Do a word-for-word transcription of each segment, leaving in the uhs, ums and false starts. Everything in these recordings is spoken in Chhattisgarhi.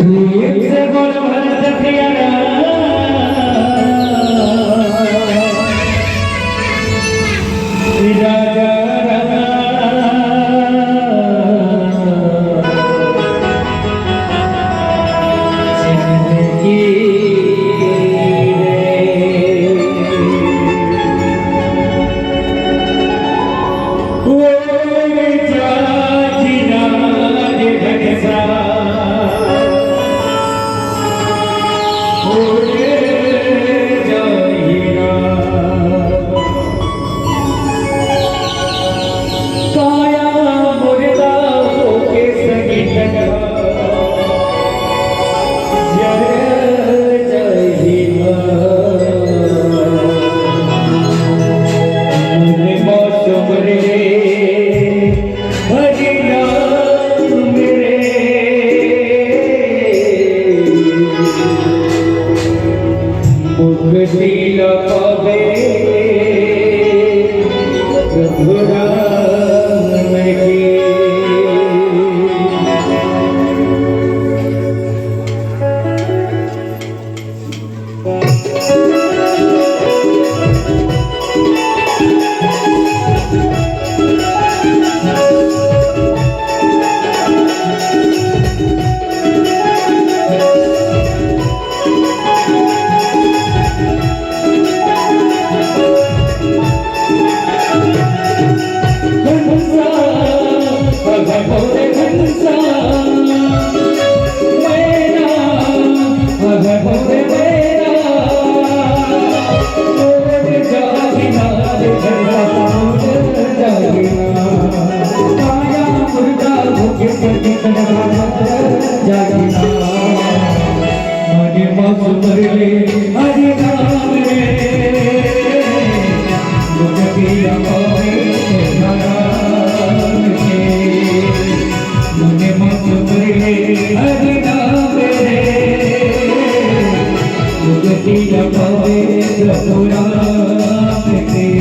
प्रीत से बोल भरत प्रिय राम, राजा राम। काया मुर्दा होके संगीत का जर जहिमा। मन मौसम रे हरि नाम रे। मुक्ति ला पावे प्रभु राम की।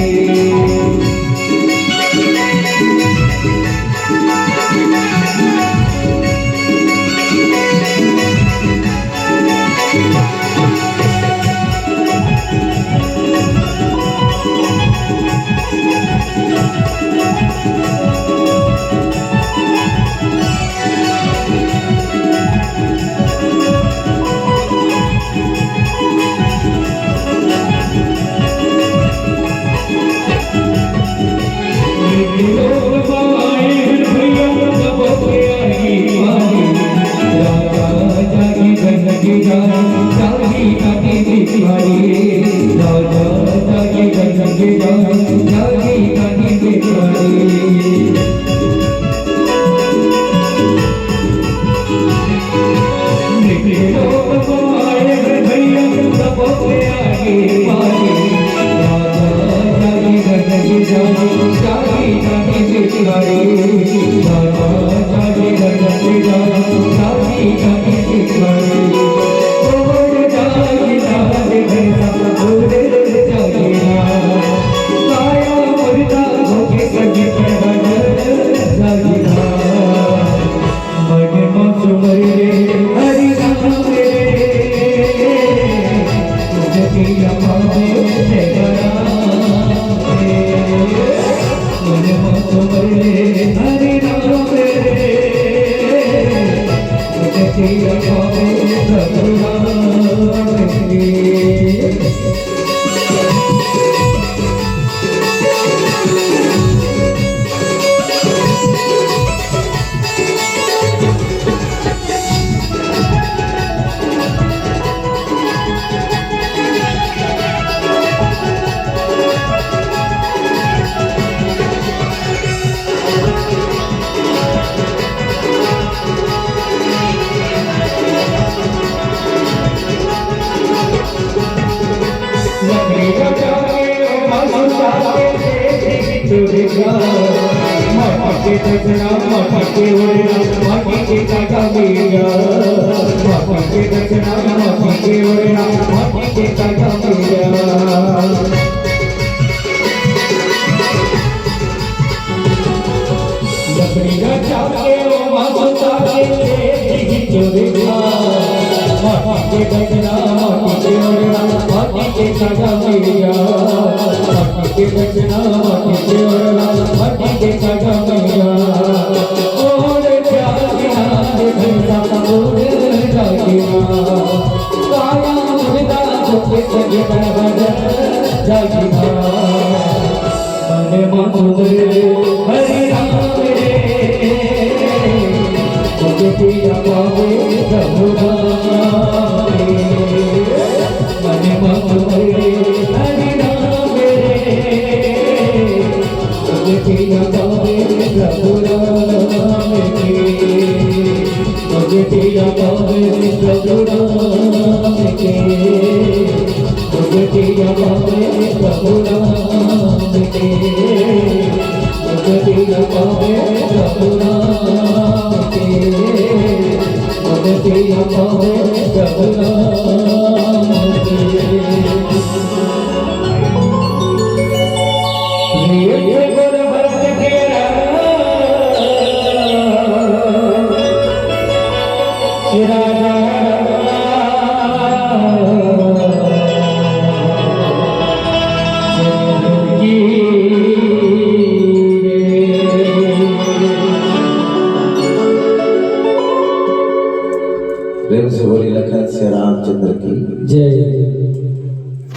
प्रेम से बोली लखन से रामचंद्र की। जय।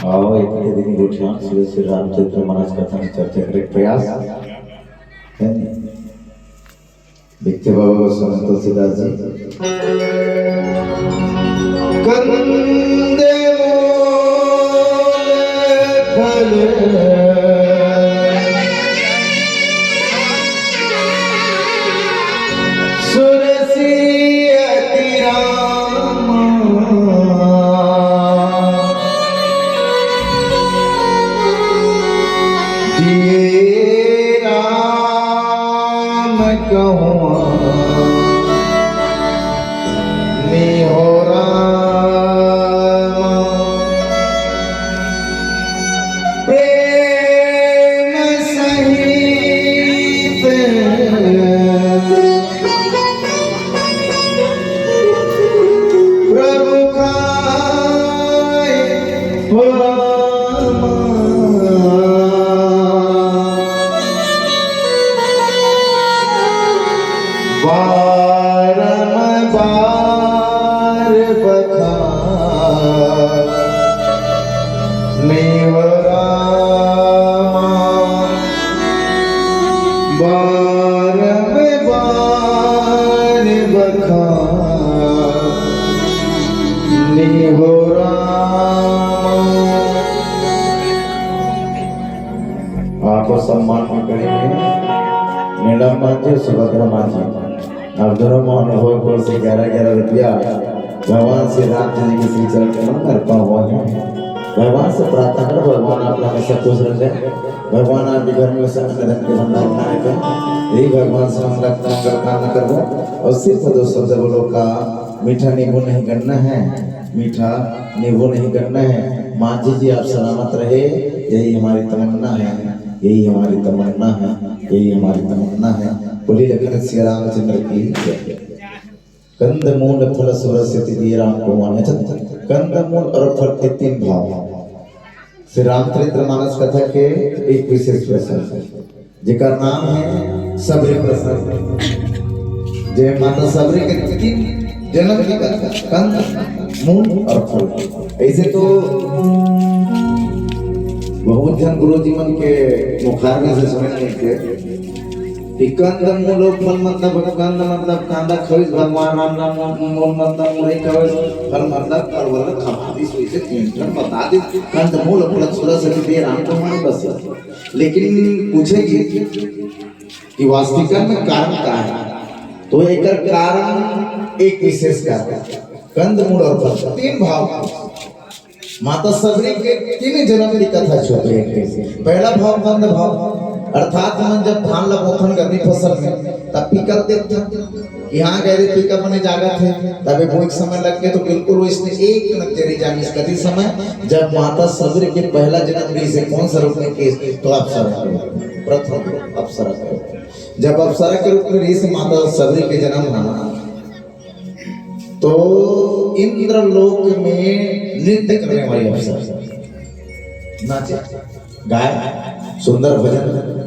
आओ, एक दिन गोठियान श्री श्री रामचंद्र महाराज कथा में चर्चा करे के प्रयास। देखते बाबा गोस्वामी तुलसीदास जी। कंदमूल फल सुरसि अति राम। जिए राम कहूँ निहोरा। प्रेम सहित प्रभु खाए हो रामा। बारंबार बखाने हो रामा। बारंबार बखाने हो रामा। आपको सम्मान भी करेंगे नीलम मांझी और सुभद्रा मांझी। आप दोनों महानुभाव की ओर से ग्यारह ग्यारह रुपया भगवान श्री रामचंद्र जी के श्री चरण कमल में अर्पण हुआ है। भगवान से प्रार्थना करो, भगवान आप लोग हमेशा खुश रखें, भगवान आपके घर में सब अन्न धन के भंडार बनाए रखें। यही भगवान से मंगल मंगल कामना करबो। और सिर्फ दो शब्द बोलो का मीठा नींबू नहीं गन्ना है, मीठा नींबू नहीं गन्ना है। मांझी जी आप सलामत रहे, यही हमारी तमन्ना है, यही हमारी तमन्ना है, यही हमारी तमन्ना है। बोली लखन सिया रामचंद्र की जय। कंदमूल फल सुरसि अति जिए राम कहूँ। अच्छा, कंदमूल और फल के तीन भाव। श्री रामचरित्र मानस कथा के एक विशेष प्रसंग, जेकर नाम है सबरी प्रसंग, जे माता सबरी के तीन जन्म की कथा, कंद, मूल और फल। ऐसे तो बहुत जन गुरु जी मन के मुखार में से सुने नहीं थे कि कंद मूल और फल मतलब, कंद मतलब कांदा खविस भगवान राम, राम मूल मतलब मुरई खविस, फल मतलब परवल खवा दिस, वैसे तीन ठन बता दिस, कंद मूल फल सुरसि अति जिए राम कहूँ बस। लेकिन पूछे कि, कि वास्तविकता में कारण का है, तो एकर कारण एक विशेष कारण, कंद मूल और फल तीन भाव। माता सबरी के तीन जन्म की कथा छुपे हे। पहला भाव कंद भाव, अर्थात मन जब धान ला बोथन गर्मी फसल में, तब पिकल देखथन कि हाँ गए रे पिकल बने जागत है, तबे बोए के समय लग के तो बिल्कुल वैसने एक नजरी जानिस कथी समय, जब माता सबरी के पहला जन्म रहिस हे, कौन सा रूप में रहिस हे, तो अप्सरा के रूप में, प्रथम रूप अप्सरा के रूप में। जब अप्सरा के रूप में रहिस हे माता सबरी के जन्म होना, तो इंद्रलोक में नृत्य करने वाली अप्सरा, नाचे, गाए, सुंदर भजन।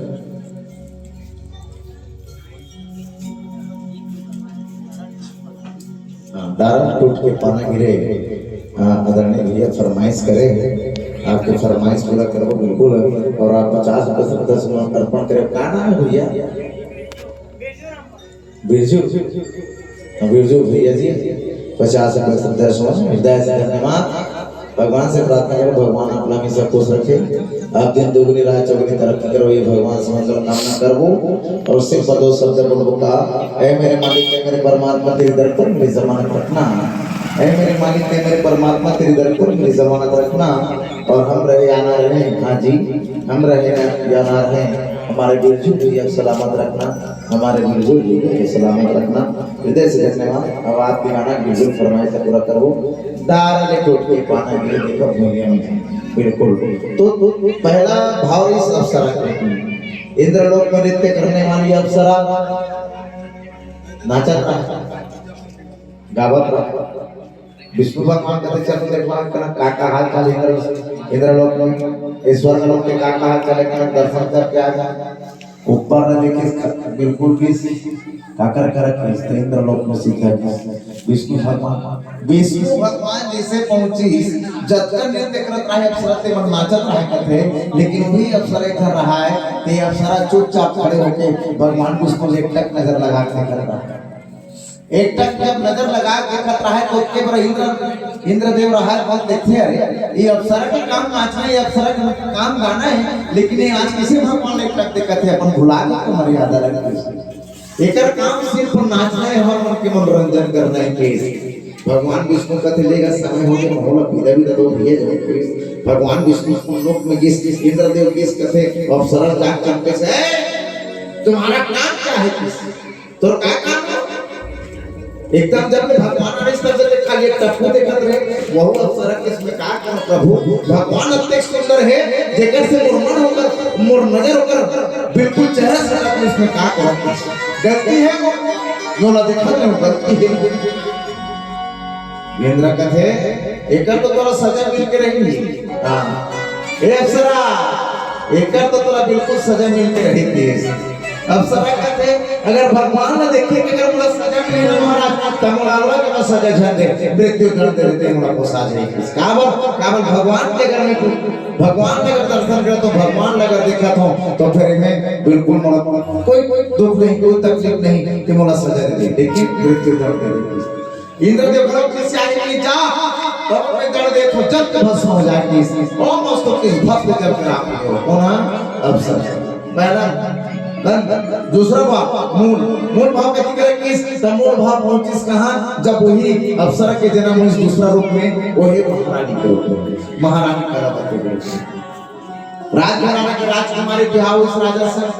हाँ, डारा टूट के पाना गिरे। हाँ, आदरणीय भैया फरमाइश करे, आपके फरमाइश पूरा करबो बिल्कुल। और आप पचास रुपए श्रद्धा सुमन अर्पण करे। का नाम है भैया? बिरजू। हाँ, बिरजू भैया जी, पचास रुपए श्रद्धा सुमन, हृदय से धन्यवाद। भगवान से प्रार्थना करो, भगवान आप ला हमेशा खुश रखे, आप दिन दुगुनी रात चौगुनी तरक्की करो, ये भगवान से मंगल कामना करबो। और सिर्फ दो शब्द बोलबो का, ऐ मेरे मालिक, ऐ मेरे परमात्मा, तेरी दर पर मेरी जमानत रखना। ऐ मेरे मालिक, ऐ मेरे परमात्मा, तेरी दर पर मेरी जमानत रखना। और हम रहे या ना रहे, हाँ जी, हम रहे ना या ना रहे, हमारे बिरजू भैया सलामत रखना, हमारे बिरजू भैया सलामत रखना। हृदय से धन्यवाद। अब आपके गाना बिल्कुल फरमाइश पूरा करबो। डारा ले टूट के पाना गिरे देखो भुइयां में। बिल्कुल। तो, तो पहला भाव इस अप्सरा के, इंद्रलोक में नृत्य करने वाली अप्सरा नाचत रहा, गावत रहा। विष्णु भगवान कहते, "चलो देखबो का, का हाल चाल इंद्र, इंद्रलोक में, स्वर्ग लोक के का, का हाल चाल है, का दर्शन करके आ जा।" ऊपर ने देखिस, बिल्कुल भी काकर करत नहीं, तो इंद्रलोक में सीता विष्णु भगवान, विष्णु भगवान जैसे पहुंचिस, जतका नृत्य करत रहे अप्सरा ते मन नाचत रहे कथे, लेकिन वही अप्सरा एक रहा है, ते अप्सरा चुपचाप खड़े होके भगवान विष्णु एक टक नजर लगा के देखत रहा। एक टक जब नजर लगा के देखत रहा है, तो ओतके बर इंद्र, इंद्रदेव रहा है, बहुत देखते, "अरे, ये अप्सरा के काम नाचना है, ये अप्सरा के काम गाना है, लेकिन ये आज किसे भगवान एक टक देखत है, अपन भुला के तुम्हारी आदर है।" एकर काम सिर्फ नाचना है, हमर मन के मनोरंजन करना है केस। भगवान विष्णु कथे, "लेगा समय हो गया, मोला विदा विदा दो भैया, जाओ केस।" भगवान विष्णु लोक में गिस, इंद्रदेव गिस कथे, अप्सरा जाग चमके से, "ए, तुम्हारा काम क्या है केस? तोर का काम है?" एकदम जब ले भगवान आइस तब ले खाली एक टप्पू देखत रहे, वहू अप्सरा के इसमें का कर प्रभु, भगवान अतेक सुंदर है, जेकर से मोर मन होकर, मोर नजर होकर, बिल्कुल चेहरा से अपने इसमें का कर गलती है वो, मोला देखत रहे, गलती है। इंद्र कथे, "एकर तो तोला सजा मिल के रही।" हाँ। "ए अप्सरा, एकर तो तोला बिल्कुल सजा मिल के रही थी।" अप्सरा कथे, "अगर भगवान ला देखे के अगर मोला सजा मिले ना महाराज, त मोला अलग अलग सजा झन दे, मृत्यु दंड दे देते, मोला पोसा जाए।" काबर, काबर भगवान के अगर मैं कुछ, भगवान ला अगर दर्शन करे तो भगवान ला अगर देखत हो तो फिर मैं बिल्कुल मोला कोई, कोई दुख नहीं, कोई तकलीफ नहीं कि मोला सजा दे दे, लेकिन मृत्यु दंड दे दे। इंद्रदेव घलो खिसिया के, "जा, तो मैं जल दे तो जल के भस्म हो जाए।" किस, "ओ मस्तो किस भक्त जल के राख हो।" कौन है? अप्सरा। पहला, दन-, दूसरा भाव, मूल, मूल भाव कथी करे किस, त मूल भाव पहुंचिस कहाँ? जब वही अप्सरा के जन्म होइस दूसरा रूप में, वही महारानी के रूप में, महारानी कलावती के रूप में। राजघराना के राजकुमारी बिहाव होइस राजा संग,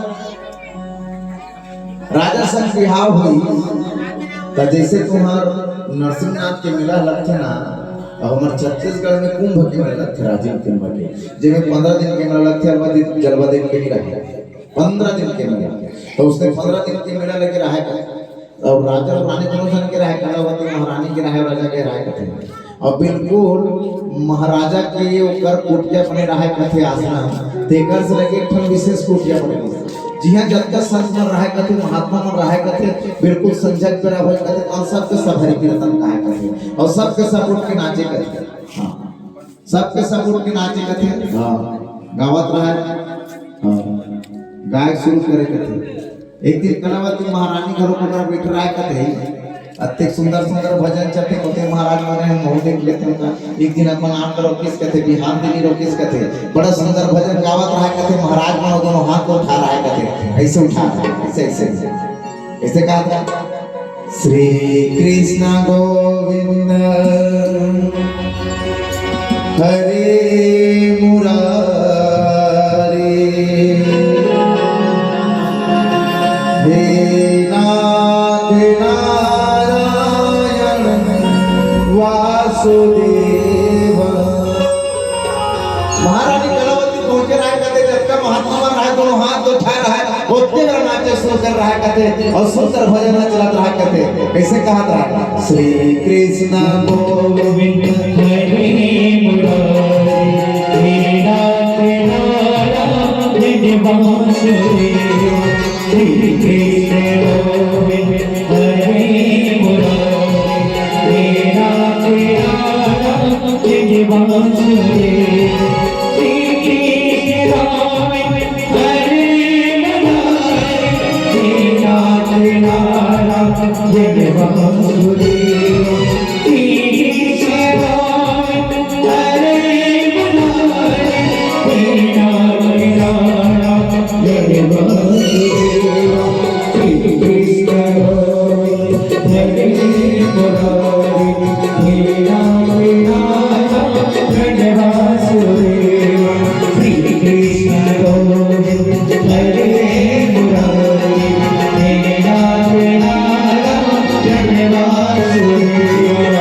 राजा संग बिहाव होइस, त जैसे तुम्हार नरसिंहनाथ के मेला लगथे ना, अब हमर छत्तीसगढ़ में कुंभ के मेला लगथे, राजिम कुंभ के, जेमे पंद्रह दिन के मेला लगथे, अलवा दिन, जलवा दिन के नहीं रहे, पंद्रह दिन के मेला। तो उसने पंद्रह दिन के मेला लगे रहे, और राजा और रानी दोनों जन के रहे, कलावती महारानी के रहे, राजा के रहे कथे। और बिल्कुल महाराजा के ओकर कुटिया बने रहे कथे आश्रम, तेकर से लगे एक ठन विशेष कुटिया बने रहे। जिहाँ जतका संत मन रहे कथे, महात्मा मन रहे कथे, बिल्कुल संझा के बेरा होए कथे, और सबके सब हरि कीर्तन गाए कथे, और सबके सब उठ के नाचे कथे। हाँ। सबके सब उठ के नाचे कथे। हाँ। गावत रहे। हाँ। गायक शुरू करे कथे। एक दिन कलावती महारानी घलो पकड़ बैठ रहा है कथे, अतेक सुंदर सुंदर भजन चलथे, कहते महाराज माने हम बहुत देख लेते हैं। एक दिन अपन आप करो किस कथे, बिहान दिन ही रो किस कथे, बड़ा सुंदर भजन गावत रहा है कथे, महाराज मानो दोनों हाथ को उठा रहा है कथे, ऐसे उठा रहा है, ऐसे, ऐसे, ऐसे। ऐसे कहा था, श्री कृष्ण गोविंद हरे मुरारी, हे नाथ नारायण वासुदेव। महारानी कलावती रहय कथे, जतका महात्मा मन रहय, दोनों हाथ उठाय रहय, ओतके बेरा नाचे शुरू करे रहय कथे, अउ सुंदर भजन ह चलत रहय कथे। कइसे कहत रहय? श्री कृष्ण गोविंद हरे मुरारी, हे नाथ नारायण वासुदेव। श्री कृष्ण गोविंद हरे मुरारी, हे नाथ नारायण वासुदेव। श्री कृष्ण गोविंद हरे मुरारी, हे नाथ नारायण वासुदेव। श्री कृष्ण गोविंद हरे मुरारी, हे नाथ नारायण वासुदेव। श्री कृष्ण गोविंद हरे मुरारी, हे नाथ नारायण वासुदेव। श्री कृष्ण गोविंद हरे मुरारी, हे नाथ नारायण वासुदेव।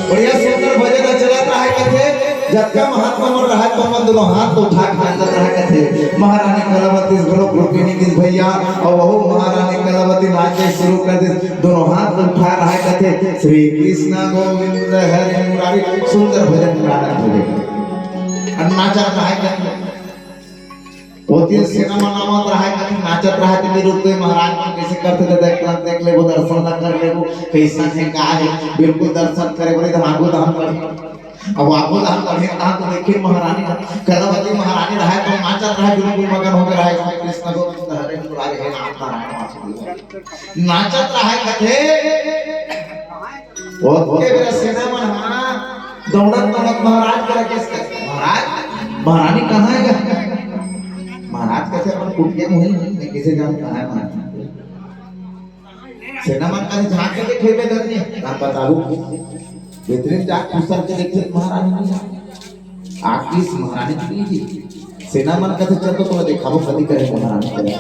बढ़िया सुंदर भजन चलत रहय कथे। जतका महात्मा मन रहय, तो मन दोनों हाथ उठा के नाचत रहय कथे। महारानी कलावती घलो रुके नइ किहिस भइया, अउ वहू महारानी कलावती नाचे शुरू कर दिस, दोनों हाथ उठा रहय कथे, श्री कृष्ण गोविंद हरे मुरारी। सुंदर भजन प्रारंभ हो गे। अउ नाचत रहय कथे, ओती सेना मन आवत रहय कथे, नाचत रहय, तेती रुक गे। महाराज मन कइसे करथे, देख, देख लेबो, दर्शन ला कर लेबो, कइसन हे, का हे, बिल्कुल दर्शन करे बर एकदम आगू दाम बढ़े। अब आगू दाम बढ़े, तहाँ तो देखिन महारानी, कलावती महारानी रहय, तो नाचत रहय, बिल्कुल मगन हो गे रहय, कृष्ण गोविंद हरे मुरारी, हे नाथ नारायण वासुदेव। नाचत रहय कथे, ओतके बेरा सेना मन ह दौड़त दौड़त महाराज करा कहिस, महाराज, महारानी कहाँ हे गा? महाराज कथे, अपन कुटिया में होही, मैं कइसे जानंव कहाँ हे महारानी? सेना मन कथे, झांक के देख लेबे धरनी, का बताहूँ। भीतरी में जाके खुसर के देखथे, महारानी नइ हे। आखिरी से महारानी के लिए सेना मन कथे, चल तो तोला देखाबो, कथी करे महारानी करे।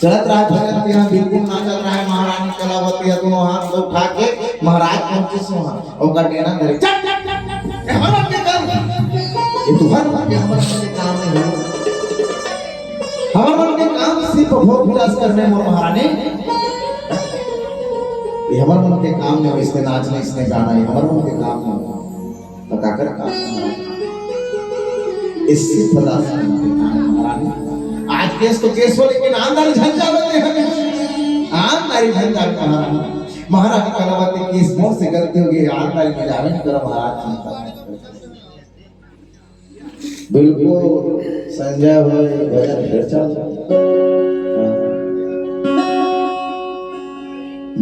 चलत रहय भजन, तेहा बिल्कुल नाचत रहय महारानी कलावती ह, दोनों हाथ उठा के महाराज पहुंचिस उहाँ, ओकर डेना धरे, चल, चल, चल, चल, ये हमर मन के काम, ये तुंहर मन के, हमर मन के काम नइ हे। हमर मन के काम सिर्फ भोग विलास करना हे मोर महारानी। ये हमर मन के काम नइ हे, अइसने नाचना, अइसने गाना, ये हमर मन के काम नइ हे। त काकर काम हे? इससे फला महारानी। आज केस तो केस हो, लेकिन आंदर झंझा बने हमें। आंदर झंझा महारानी। महारानी कलावती केस मोर से गलती हो गे, आंदर में जामिन करो महाराज, चिंता मत करो। बिल्कुल संजय भाई भजन फिर चल।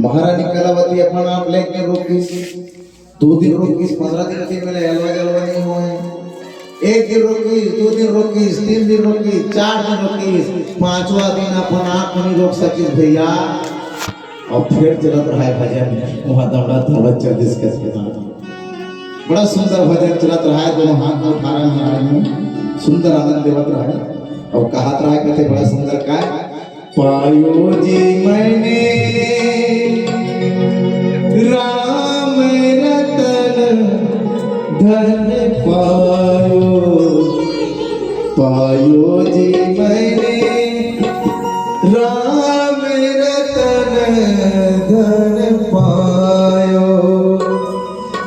महारानी कलावती अपन आप लेके रोकिस, दो दिन रोकिस, पंद्रह दिन के मेले हलवा जलवा नइ होय। एक दिन रोकिस, दो दिन रोकिस, तीन दिन रोकिस, चार दिन रोकिस, पांचवा दिन अपन आप नइ रोक सकिस भइया। अउ फिर चलत रहय भजन, उहाँ दौड़त दौड़त चल दिस कथे। बड़ा सुंदर भजन चलत रहय, दोनों हाथ में उठा रहय महाराज मन, सुंदर आनंद देवत रहय। अउ कहत रहय कथे बड़ा सुंदर, काय? पायो जी मैंने राम रतन धन पायो, पायो जी मैंने राम रतन धन पायो।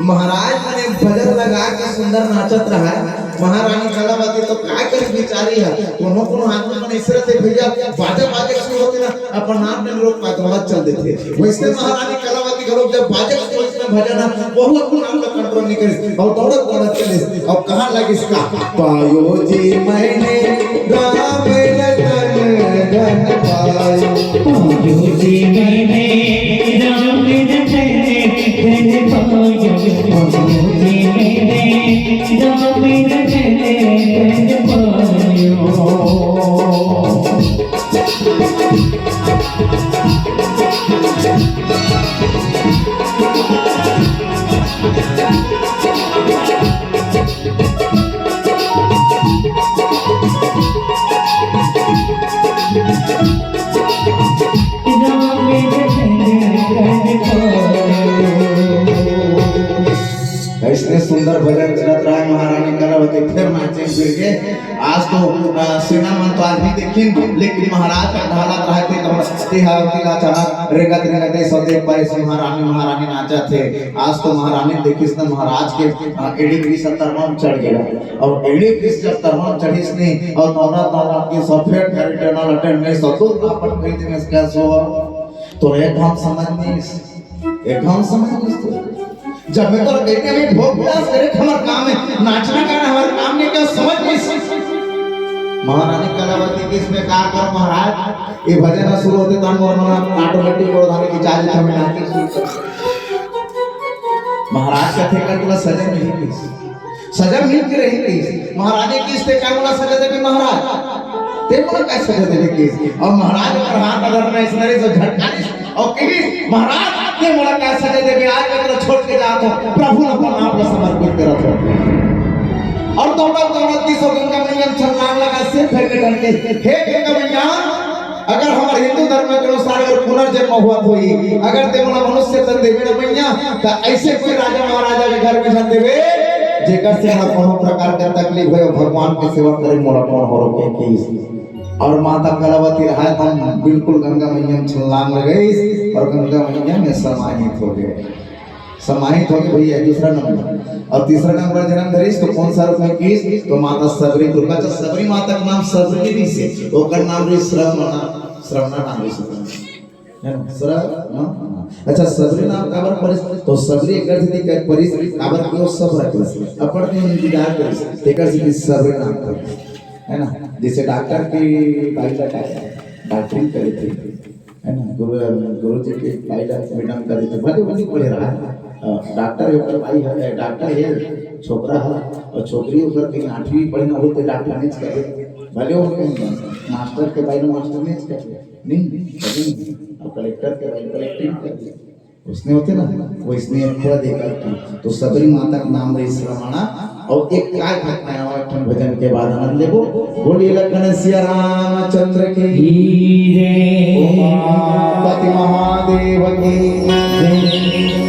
महाराज मन भजन लगा के सुंदर नाचत रहय। महारानी कलावती तो काय करे बिचारी ह, कोनो कोनो आदमी मन अइसे रहिथे भइया, बाजा बाजे के शुरू होथे ना, अपन आप नइ रोक पाय, दौड़त चल देथे। वइसने महारानी कलावती घलो जब बाजे के शुरू होथे ना भजन ह, वहू अपन आप ला control नइ करिस अउ दौड़त दौड़त चलिस अउ कहत लगिस का, पायो जी मैंने राम रतन धन पायो। पायो जी मैंने राम रतन धन पायो। पायो जी मैंने राम रतन धन पायो। अइसने सुंदर भजन चलत रहय महारानी कला होते, फिर नाचे फिर के। आज तो, अ, सेना मन तो आज भी देखिन, लेकिन महाराज का ढालत रहते तो मस्ती हारती ला चला, रेंगत रेंगत ए सब देख पाए, महारानी महारानी नाचत हे। आज तो महारानी देखिस न महाराज के, अ, एड़ी ग्रीस तरवा म चढ़ गया। और एड़ी ग्रीस जब तरवा म चढ़िस ने, और दौड़ा दौड़ा के सब फिर घर टनल अटेंड ने सब तो आपट खरीद में इसका सो। तो एक हम समझ नहीं, एक हम समझ नहीं तो। जब मैं तोर बेटे में भोग विलास करे, हमर काम है नाचना गाना, हमर काम नहीं क्या समझ नहीं। महारानी कलावती किस में का कर महाराज, ये भजन शुरू होते तन मोर मन ऑटोमेटिक गोड़ धारे की चाल थमे नाचे। महाराज कथे कर तुला सजा मिली किस, सजा मिल के रही किस। महारानी किस ते का मोला सजा देबे महाराज, ते मोला का सजा देबे किस। और महाराज पर हाथ अगर मैं इस तरह से झटका और कही, महाराज, ते मोला का सजा देबे, आज मैं तोला छोड़ के जात हूँ, प्रभु ला अपन आप ला समर्पित करत हूँ। और दौड़त दौड़त की सो गंगा मैया म छलांग लगा, सिर फेर के डंडे, हे गंगा मैया, अगर हमर हिंदू धर्म के अनुसार अगर पुनर्जन्म हुआ होई, अगर ते मोला मनुष्य तन देबे ना मैया, त ऐसे कोई राजा महाराजा के घर में झन देबे, जेकर से ना कोनो प्रकार के तकलीफ होय, भगवान के सेवा करे मोला कौन हो रोके की। और माता कलावती रहा त बिल्कुल गंगा मैया म छलांग लगाइस और गंगा मैया में समाहित हो गए। समाहित हो गए भैया, दूसरा नंबर। और तीसरा नंबर जन्म धरिस तो कौन सा रूप में किस, तो माता सबरी दुर्गा। अच्छा, सबरी माता का नाम सबरी नहीं से, ओकर नाम रही श्रवणा, श्रवणा नाम रही श्रवणा। है ना? श्रवणा। अच्छा, सबरी नाम काबर परिस? तो सबरी एकर से कर परिस, काबर के वो सब रखिस। अपन के इंतजार करिस, तेकर से सबरी नाम परिस। है ना? जैसे डॉक्टर की बाई का डॉक्टरिंग करे थे, है ना? गुरु, गुरु जी के बाई का मैडम करे थे, भले वही पढ़े रहा है। अ, डॉक्टर है, ओकर बाई है, डॉक्टर है, छोकरा है, और छोकरी ओकर कहीं आठवीं पढ़े ना हो तो डॉक्टर नहीं करे, भले वो कहीं मास्टर के बाई मास्टर नहीं करे, नहीं, नहीं, और कलेक्टर के बाई कलेक्टर नहीं करे। उसने होते ना, वो इसने पूरा देखा था। तो सबरी माता का नाम रही श्रवणा। और एक काय घटना है, और एक ठन भजन के बाद आनंद लेबो। बोलिए लखन सिया रामचंद्र की। जय। उमापति महादेव की। जय।